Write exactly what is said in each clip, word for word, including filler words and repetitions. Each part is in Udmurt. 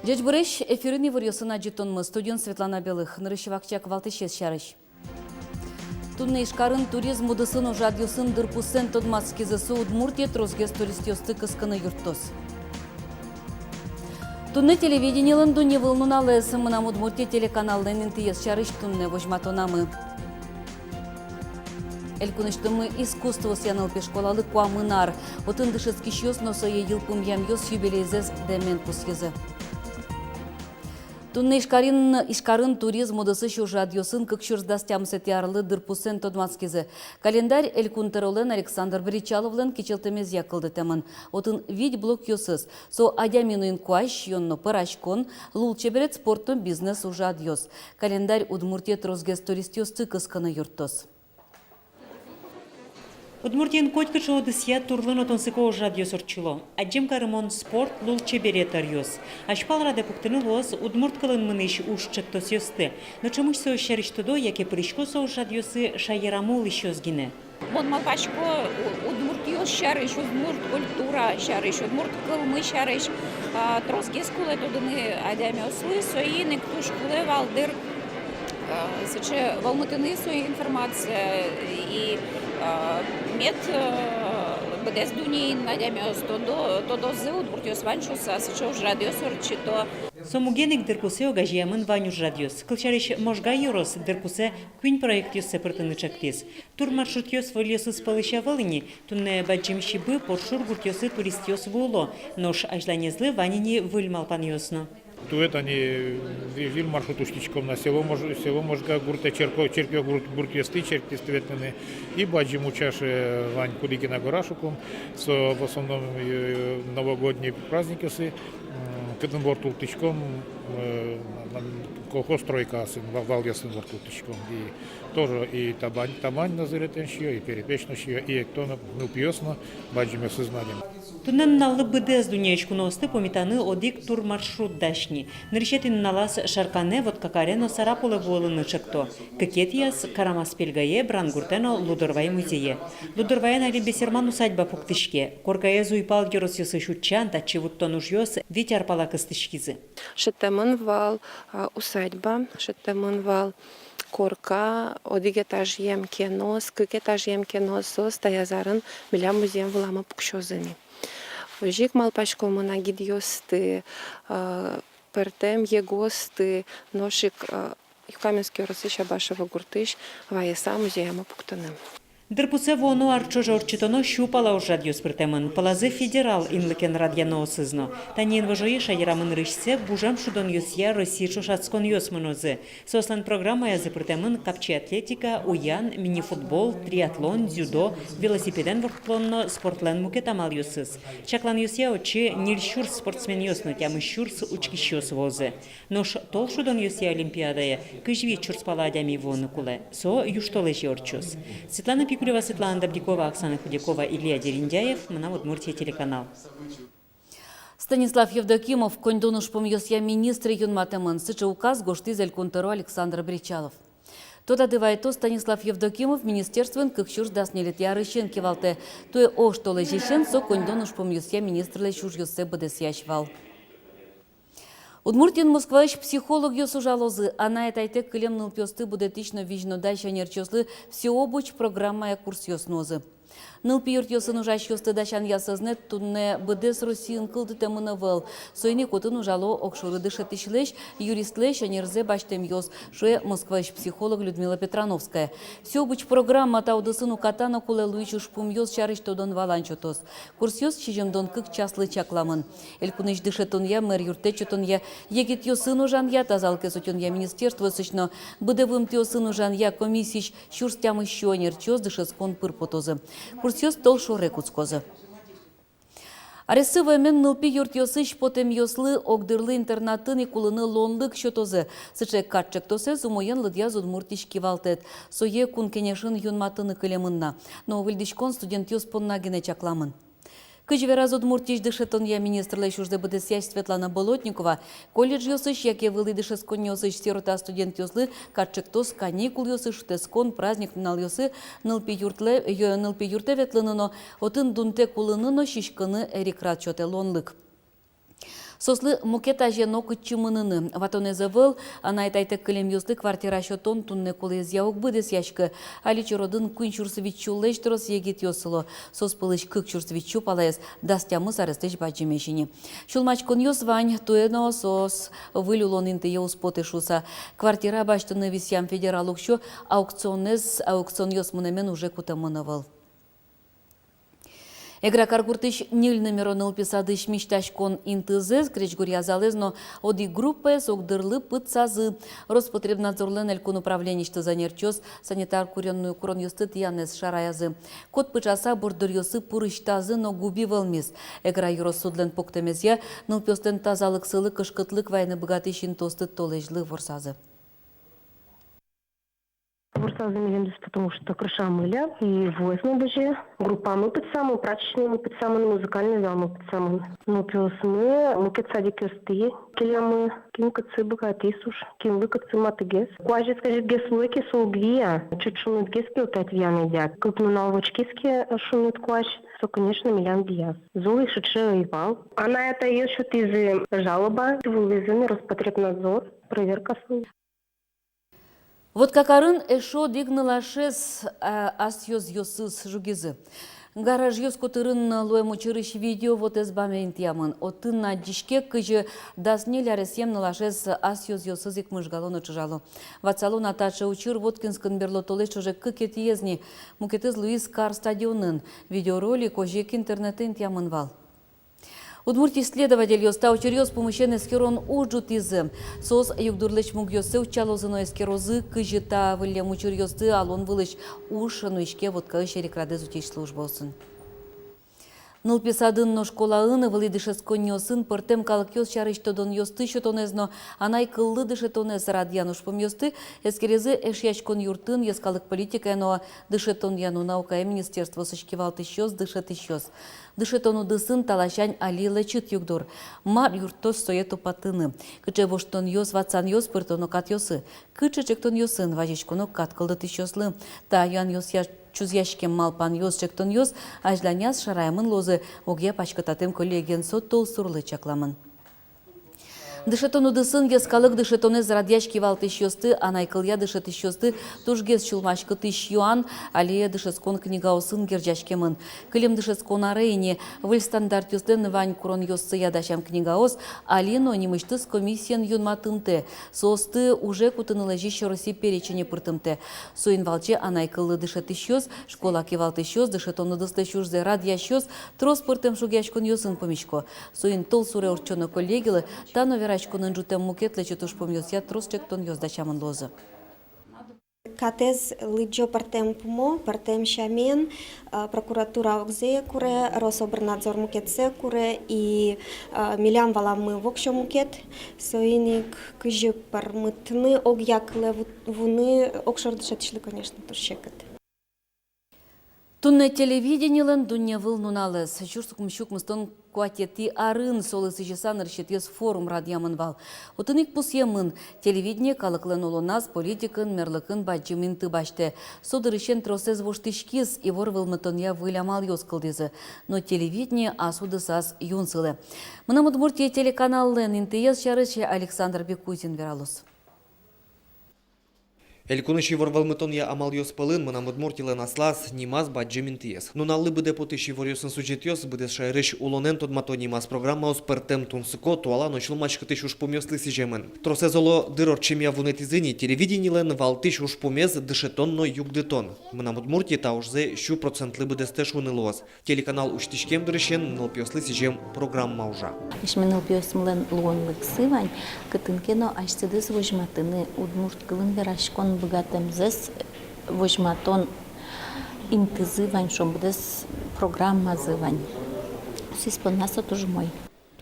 Ӟечбуресь! Эфирын иворъёсын адӟытонмы, студиын Светлана Белых. Нырысь вакчияк валтӥсез сярысь. Туннэ Ижкарын туризм удысын ужрадъёсын дырпусэн тодматскизы, со Удмуртие тросгес туристъёсты кыскыны юрттоз. Туннэ телевидениелэн дунневыл нуналэз. «Мынам Удмуртие» телеканаллэн интыез сярысь туннэ возьматонамы. Элькунысьтымы искусствоосъя нылпи школалы куамын ар. Отын дышетскисьёс но сое йылпумъямъёс юбилейзэс дэмен пусйизы. Туннэ Ижкарын, Ижкарын туризм удысысь ужрадъёсын кык сюрс дас тямысэтӥ арлы дырпусэн тодматскизы. Календарь Элькун тӧролэн Александр Бречаловлэн кичӧлтэмезъя кылдытэмын. Отын вить блокъёсыз. Со адями но инкуазь, сиён но пӧраськон, лулчеберет, спорт но бизнес ужрадъёс. Календарь Удмуртие тросгес туристъёсты кыскыны юрттоз. Удмуртиын котькыӵе удысъя турлы но тунсыко ужрадъёс ортчыло. Адӟем карымон спорт, лулчеберет ӧръёс. Азьпал радэ пуктыны луоз удмурт кылын мынӥсь уж чектосъёсты. Но ӵемысь соос сярысь тодо яке пырисько со ужрадъёсы шаерамы улӥсьёс гинэ. Мон малпасько у-, удмуртъёс сярысь, удмурт культура сярысь, удмурт кылмы сярысь, а, тросгес кулэ тодыны адямиослы, соин ик туж кулэ вал, дыр, а, сыӵе вӧлмытыны со информация и, а, мед, а, быдэс дуннеын адямиос тодо-, тодозы, удмуртъёс вань шуыса, сыӵе ужрадъёс ортчыто. Со муген ик дырпусэ огазеямын вань ужрадъёс. Кылсярысь, Можга ёрос дырпусэ куинь проектъёссэ пыртыны чектӥз. Турмаршрутъёс выльёсыз пӧлысь ӧвӧл ини, туннэ Бадӟым Сибы, Поршур гуртъёсы туристъёс вуыло, нош азьланезлы вань ини выль малпанъёс но. Туэ тани ви-, выль маршрут усьтӥськом на, село Мож-, село Можга гуртэ, черко-, черкъё гурт-, гуртъёсты, черкъёсты ветлыны. И Бадӟым Учаш, э, вань Кудыгина гора шуом, со в основном, э, новогодний праздникъёсы, м, кытын ворттылӥськом, э, м, колхоз стройкаосын, ва-, валъёсын ворттылӥськом. И тоже и табань, табань но зыретэн сиё, и перепеч но сиё, и экто но, нылпиос но бадӟымъёсыз но адӟо. Туннэ нуналлы быдэс дуннеысь куноосты пумитаны одӥг турмаршрут дась ни. Нырысетӥ нуналаз Шарканэ, Воткакаре но Сарапулэ вуылыны чекто. Кыкетӥяз Карамас-Пельгае, Брангуртэ но Лудорвай музее. Лудорвайын али бесерман усадьба пуктӥське. Коркаез уйпал ёросъёсысь утчан, татчы вуттон ужъёс вить ар пала кыстӥськизы. Шедьтэмын вал, а, усадьба, шедьтэмын вал корка, одӥг этажъем кенос, кык этажъем кенос, соос таяз арын милям музеен вылам пуксёзы ни. Озьы ик малпаськомы на гидъёсты, а, пӧртэм егосты, нош ик, а, Юкаменск ёросысь Абашево гуртысь ваиса музеямы пуктыны. Дырпусэ вуоно ар ӵоже ортчытоно сю пала ужрадъёс пыртэмын, пӧлазы федерал инлыкен радъяноосыз но. Тани инвожое шаерамы нырысьсэ гужем шудонъёсъя Россия ӵошатсконъёс мынозы. Соослэн программаязы пыртэмын капчи атлетика, уян, мини-футбол, триатлон, дзюдо, велосипедэн ворттылон но спортлэн мукет амалъёсыз. Чакланъёсъя, отчы ньыль сюрс спортсменъёс но тямыс сюрс учкисьёс вуозы. Нош тол шудонъёсъя олимпиадае кызь вить сюрс пала адями вуыны кулэ. Со южтолэзе ортчоз. Светлана Пикулева, Светлана Добрякова, Оксана Худякова, Илья Дерендяев, «Мынам Удмуртие» телеканал. Станислав Евдокимов коньдон ужпумъёсъя министр юнматэмын. Сыӵе указ гожтӥз Элькун тӧро Александр Бречалов. Тодады вайытом, Станислав Евдокимов министерствоен кык сюрс дас ньылетӥ арысен кивалтэ. Туэ оштолэзьысен со коньдон ужпумъёсъя министрлэсь ужъёссэ быдэсъясь вал. Удмуртиын Москваысь психологъёс ужалозы. Анай-атайтэк кылем нылпиосты будэтӥсь но визьнодась ӧнерчиослы «Всеобуч» программая курсъёс нуозы. Нылпи юртъёсын ужасьёсты дасянъя сӧзнэт туннэ быдэс Россиын кылдытэмын ӧвӧл. Соин ик отын ужало огшоры дышетӥсьлэсь, юристлэсь ӧнерзэ басьтэмъёс, шуэ Москваысь психолог Людмила Петрановская. «Всеобуч» программа та удысын уката но кулэ луись ужпумъёс сярысь тодон-валан сётоз. Курсъёс сизьымдон кык часлы чакламын. Элькунысь дышетонъя, мер юрттэт сётонъя, егитъёсын ужанъя, тазалыкез утёнъя министерствоосысь но быдэ вуымтэосын ужанъя комиссиысь сюрс тямыссю ӧнерчиос дышетскон пыр потозы. Курсъёс толшоре кутскозы. Арессы вуэмен нылпи юртъёсысь потэмъёслы огдырлы интернатын ик улыны луонлык сётозы. Сыӵе кат ӵектосэз умоен лыдъяз Удмуртиысь кивалтэт. Сое Кун Кенешын юнматыны кылемын на. Но выльдӥськон студентъёс понна гинэ чакламын. Кызьы вераз Удмуртиысь дышетонъя министрлэсь ужзэ быдэсъясь Светлана Болотникова, колледжъёсысь яке вылӥ дышетсконниосысь сирота студентъёслы кат ӵектос каникулъёсы, шутэтскон, праздник нуналъёсы нылпи юртлы, ё-, нылпи юртэ ветлыны но отын дунтэк улыны но сиськыны эрикрад сётэ луонлык. Соослы мукет азе нокытчы мыныны ватонэз ӧвӧл. Анай-атайтэк кылемъёслы квартира сётон туннэ кулэезъя уг быдэсъяськы. Али черодын куинь сюрс вить сюлэсь трос егитъёс сыло. Соос пӧлысь кык сюрс вить сю палаез дас тямыс арестэсь бадӟымесь ини. Сюлмаськонъёс вань, туэ но соос выль улон интые уз потэ шуыса. Квартира басьтыны висъям федерал уксё аукционэз, аукционъёс мынэмен уже кутэмын ӧвӧл. Эгра каргуртысь ньыль номеро нылпи садысь мисьтаськон интызэс, крезьгуръя залэз но одӥг группаез огдырлы пытсазы. Роспотребнадзорлэн элькун управлениысьтыз ӧнерчиос санитар курон-, куронъёсты тӥянэз шараязы. Кот пыӵаса, борддоръёсы пурысьтазы но губи вӧлмиз. Эгра ёрос судлэн пуктэмезъя, нылпиослэн тазалыксылы кышкытлык вайыны быгатӥсь интыосты толэзьлы ворсазы. Ворсазы милемдыз, потому что крышамы ляб, и вуэз но бызе. Группамы пытсамын, прачечноймы пытсамын, музыкальный залмы пытсамын. Нылпиосмы мукет садикъёстӥ келямы, кин кытчы быгатӥз уж, кинлы кытчы матыгес. Куазез кызьы ке луэ ке, со уг вия, чуть шунытгес ке, тать вияны дак. Кык нунал вочкиз ке шуныт куазь, со, конечно, милям вияз. Зол ик сыӵе ӧй вал. Анай-атайёс сётӥзы жалоба, вуылӥзы на Роспотребнадзор, проверкаосын. Вотка карын эшшо одӥг нылашез, а, ас ёзъёсыз жугизы. Гаражъёс котырын луэм учырысь видео вотэс баме интыямын. Отын адӟиське, кызьы дас ньыль аресъем нылашез ас ёзъёсыз ик мыжгало но чыжало. Ватсало на, таӵе учыр Воткинскын берло толэзь ӵоже кыкетӥез ни. Мукетыз луиз кар стадионын. Видеоролик озьы ик интернетэ интыямын вал. Удмуртиысь следовательёс та учыръёс пумысен эскерон уж ӝутӥзы. Соос югдурлэсь мугъёссэ утчалозы но эскерозы, кызьы та выллем учыръёсты алон вылысь уж нуиське Воткаысь эрикрадэз утись службаосын. Нылпи садын но школаын, вылӥ дышетсконниосын пӧртэм калыкъёс сярысь тодонъёсты сётонэз но анай кыллы дышетонэз радъян ужпумъёсты эскеризы Эшъяськон юртын йӧскалык политикая но дышетонъя но наукая министерствоосысь кивалтӥсьёс, дышетӥсьёс. Дышетон удысын та ласянь али лэчыт югдур. Мар юрттоз сое тупатыны? Кыӵе воштонъёс, ватсанъёс пыртоно катъёсы? Кыӵе ӵектонъёсын вазиськоно кат кылдытӥсьёслы? Та юанъёсъя чузъяськем малпанъёс, ӵектонъёс азьланяз шараямын луозы огъя паськытатэм коллегиен, со толсурлы чакламын. Дышетон удысын йӧскалык дышетонэз радъясь кивалтӥсьёсты, анай кылъя дышетӥсьёсты тужгес сюлмаськытӥсь юан али дышетскон книгаосын герӟаськемын. Кылем дышетскон аре ини выль стандартъёслэн вань куронъёссыя дасям книгаос али но нимысьтыз комиссиен юнматымтэ. Соосты уже кутыны лэзись Россиысь перечене пыртымтэ. Соин валче анай кыллы дышетӥсьёс, школа кивалтӥсьёс, дышетон удыслэсь ужзэ радъясьёс трос пӧртэм шугъяськонъёсын пумисько. Соин толсуре ортчоно коллегилы та но вераськонын ӝутэм мукет лэчыт ужпумъёсъя трос ӵектонъёс дасямын луозы. Катэз лыдӟо пӧртэм пумо, пӧртэм сямен, а, прокуратура огзэ куре, Рособрнадзор мукетсэ куре, и, а, милям валаммы воксё мукет. Соин ик кызьы пӧрмытыны огъя кылэ ву-, вуны огшоры дышетӥсьлы, конечно, туж секыт. Туннэ телевидениелэн дунневыл нуналэз. Сюрс укмыссю укмыстон куатетӥ арын солы сӥзьыса нырысетӥез форум радъямын вал. Отын ик пусъемын: телевидение калыклэн улоназ, политикаын, мерлыкын бадӟым инты басьтэ. Со дырысен тросэз воштӥськиз, ивор вӧлмытонъя выль амалъёс кылдӥзы. Но телевидение ас удысаз юн сылэ. «Мынам Удмуртие» телеканаллэн интыез сярысь Александр Бекузин вералоз. Элькунысь ивор вӧлмытонъя амалъёс пӧлын «Мынам Удмуртилэн» аслаз нимаз бадӟым интыез. Нуналлы быдэ потӥсь иворъёсын сюжетъёс, быдэс шаерысь улонэн тодмато нимаз программаос пӧртэм тунсыко, туала но сюлмаськытӥсь ужпумъёслы сӥземын. Тросэз, оло, дыр ортчемъя вунэтӥзы ни. Телевидениелэн валтӥсь ужпумез — дышетон но югдытон. «Мынам Удмуртие» та ужзэ сю процентлы быдэстэ шуыны луоз. Телеканал усьтӥськем дырысен нылпиослы сӥзем программа ужа. Асьме нылпиосмылэн луонлыксы вань кытын ке но асьсэдыз возьматыны, удмурт кылын вераськон быгатэмзэс возьматон интызы вань, шуом, быдэс программазы вань. Соос понна со туж умой.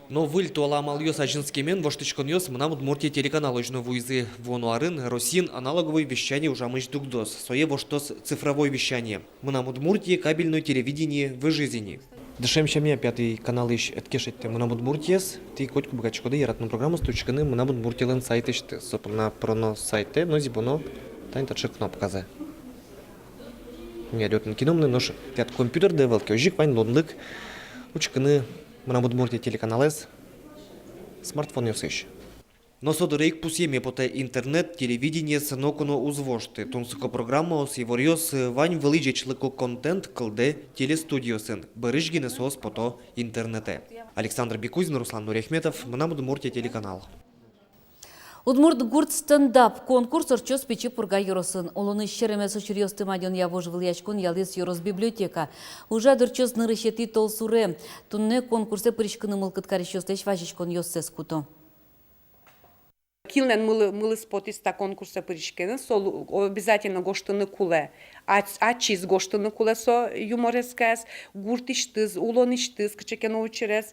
Но выль туала амалъёс азинскемен воштӥськонъёс «Мынам Удмуртие» телеканалозь но вуизы. Вуоно арын Россиын аналоговой вещание ужамысь дугдоз, сое воштоз цифровой вещание. «Мынам Удмуртие» кабельной телевидение выжиз ини. Дышем сямъя пятый каналысь ӧд ке шедьтэ «Мынам Удмуртиез», тӥ котьку быгатӥськоды яратоно программаосты учкыны «Мынам Удмуртиелэн» сайтысьтыз. Со понна пыроно сайтэ но зӥбоно тани таӵе кнопказэ. Мед отын кино мынэ, нош тӥляд компьютерды ӧвӧл ке, озьы ик вань луонлык учкыны «Мынам Удмуртие» телеканалэз смартфонъёсысь. Но со дыре ик пусъеме потэ: интернет телевидениез ноку но уз вошты. Тунсыко программаос, иворъёс, вань вылӥ ӟечлыко контент кылдэ телестудиосын, бӧрысь гинэ соос пото интернетэ. Александр Бекузин, Руслан Нуряхметов, «Мынам Удмуртие» телеканал. Удмурт гурт стендап конкурс ортчоз Пичи Пурга ёросын. Улонысь серемес учыръёсты мадёнъя вожвылъяськон ялӥз ёрос библиотека. Ужрад ортчоз нырысетӥ толсуре. Туннэ конкурсэ пыриськыны мылкыд карисьёслэсь вазиськонъёссэс куто. Кинлэн мылы-, мылыз потӥз та конкурсэ пыриськыны, со лу-, обязательно гожтыны кулэ. Ачиз гожтыны кулэ со юморескаез, гуртысьтыз, улонысьтыз кыӵе ке но учырез.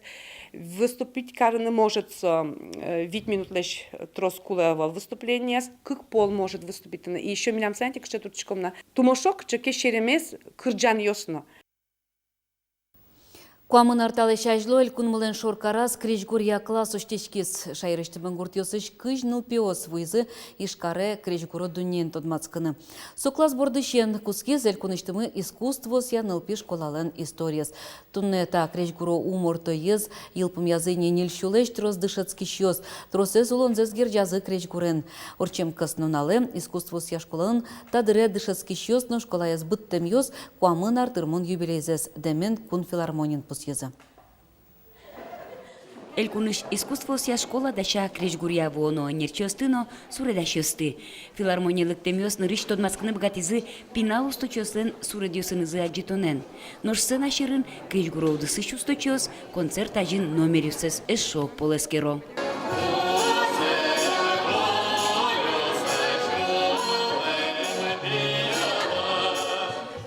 Выступить карыны может со, э, вить минутлэсь трос кулэ ӧвӧл выступлениез, кык пол может выступить карыны. И ещё милям, знаете, кыӵе турттӥськом на, тумошо кыӵе ке серемес кырӟанъёс но. Куамын ар талэсь азьло элькунмылэн шоркараз крезьгуръя класс усьтӥськиз. Шаерысьтымы гуртъёсысь кызь нылпиос вуизы Ижкаре крезьгуро дуннеен тодматскыны. Со класс бордысен кутскиз элькунысьтымы искусствоосъя нылпи школалэн историез. Туннэ та крезьгуро умортоез йылпумъязы ини ньыль сюлэсь трос дышетскисьёс. Тросэз улонзэс герӟазы крезьгурен. Ортчем кӧснуналэ искусствоосъя школаын та дыре дышетскисьёс но школаез быдтэмъёс куамын ар тырмон юбилейзэс Дэмен кун филармониын пусйизы. Элькунысь искусствоосъя школа дася крезьгуръя вуоно ӧнерчиосты но суредасьёсты. Филармоние лыктэмъёс нырысь тодматскыны быгатӥзы пинал усточиослэн суредъёсынызы адӟытонэн. Нош сцена сьӧрын крезьгуро удысысь усточиос концерт азьын номеръёссэс эшшо огпол эскеро.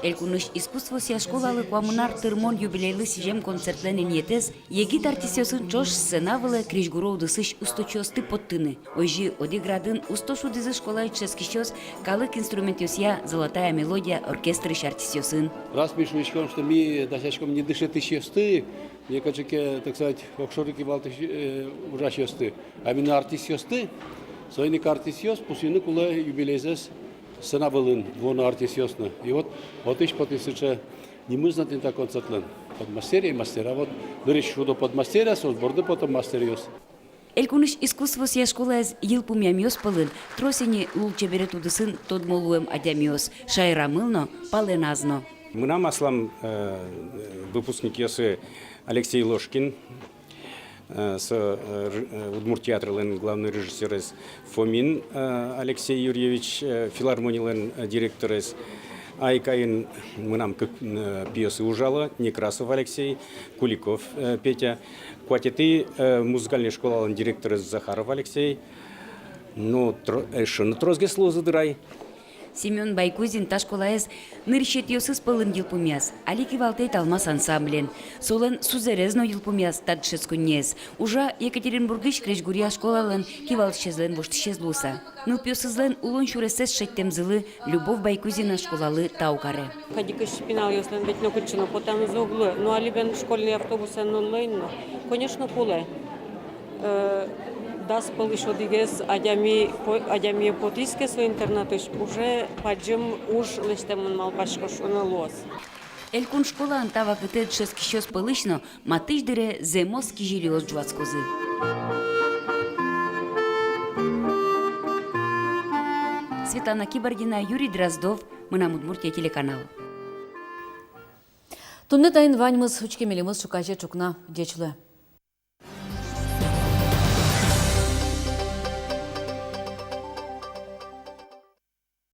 Элькунысь искусствоосъя школалы куамын ар тырмон юбилейлы сӥзем концертлэн инъетэз егит артистъёсын ӵош сцена вылэ крезьгуро удысысь усточиосты поттыны. Озьы одӥг радын усто шудӥзы школаысь дышетскисьёс калык инструментъёсъя «Золотая мелодия» оркестрысь артистъёсын. Раз ми шуиськом, что ми дасяськом не дышетӥсьёсты, не кыӵе ке, так сказать, огшоры кивалтӥсь, э, ужасьёсты, а именно артистъёсты, соин ик артистъёс пусйыны кулэ юбилейзэс сцена вылын вуоно артистъёс но. И вот отысь потӥз сыӵе нимыз но тӥни та концертлэн: «Подмастерья и мастера». Вот нырысь шудо подмастерья, соос борды пото мастеръёс. Элькунысь искусствоосъя школаез йылпумъямъёс пӧлын трос ини лулчеберет удысын тодмо луэм адямиос шаерамы но, палэназ но. Мынам аслам, э, выпускникъёсы Алексей Ложкин, э, со, э, р-, э, удмурт театрлэн главный режиссёрез, Фомин, э, Алексей Юрьевич, э, филармонилэн, э, директорез. Айкайын мынам кык, э, пиосы ужало: Некрасов Алексей, Куликов, э, Петя. Куатетӥ, э, музыкальной школалэн директорез Захаров Алексей. Ну, тро-, эшшо но тросгес луозы дыр ай. Семён Байкузин та школаез нырысетӥосыз пӧлын йылпумъяз, али кивалтэ «Талмас» ансамблен. Солэн сузэрез но йылпумъяз та дышетсконниез. Ужа Екатеринбургысь крезьгуръя школалэн кивалтӥсезлэн воштӥсез луыса. Нылпиосызлэн улон сюрессэс шедьтэмзылы Любовь Байкузина школалы тау каре. Кадь ик ик пиналъёслэн ведь нокытчы но потэмзы уг луы. Ну, али бен школьный автобусэн но лэнь но, конечно, кулэ. Э, дас пӧлысь одӥгез адями по-, адямие потӥз ке со интернатысь, уже бадӟым уж лэсьтэмын, малпасько, шуыны луоз. Элькун школаын та вакытэ дышетскисьёс пӧлысь но матысь дыре зэмос кизилиос ӝуатскозы. Светлана Кибардина, Юрий Дроздов, «Мынам Удмуртие» телеканал. Туннэ таин ваньмыз. Учке милемыз ӵуказе ӵукна. Ӟеч луэ.